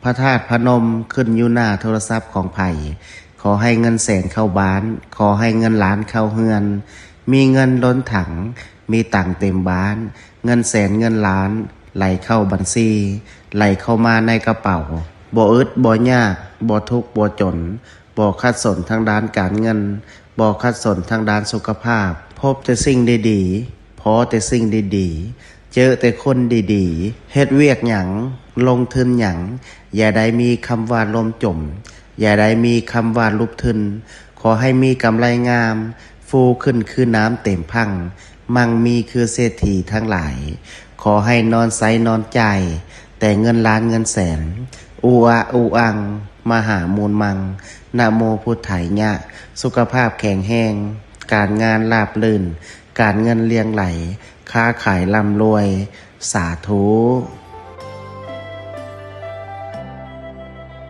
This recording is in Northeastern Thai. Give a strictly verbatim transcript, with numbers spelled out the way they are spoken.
พระธาตุพนมขึ้นอยู่หน้าโทรศัพท์ของไผ ขอให้เงินแสนเข้าบ้าน ขอให้เงินล้านเข้าเฮือน มีเงินล้นถัง มีตังค์เต็มบ้าน เงินแสนเงินล้าน ไหลเข้าบัญชี ไหลเข้ามาในกระเป๋า บ่อึดบ่ยาก บ่ทุกข์บ่จน บ่ขัดสนทางด้านการเงิน บ่ขัดสนทางด้านสุขภาพ พบแต่สิ่งดีๆ พ้อแต่สิ่งดีๆ เจอแต่คนดีๆ เฮ็ดเวียกหยัง ลงทุนหยัง อย่าได้มีคำว่าล่มจม อย่าได้มีคำว่าลุบทุน ขอให้มีกำไรงาม ฟูขึ้นคือน้ำเต็มพัง มั่งมีคือเศรษฐีทั้งหลาย ขอให้นอนใช้นอนจ่าย แต่เงินล้านเงินแสน อุอะอุอัง มหามูลมัง นะโมพุทธายะ สุขภาพแข็งแรง การงานราบรื่น การเงินเรียงไหล ค้าขายร่ำรวย สาธุ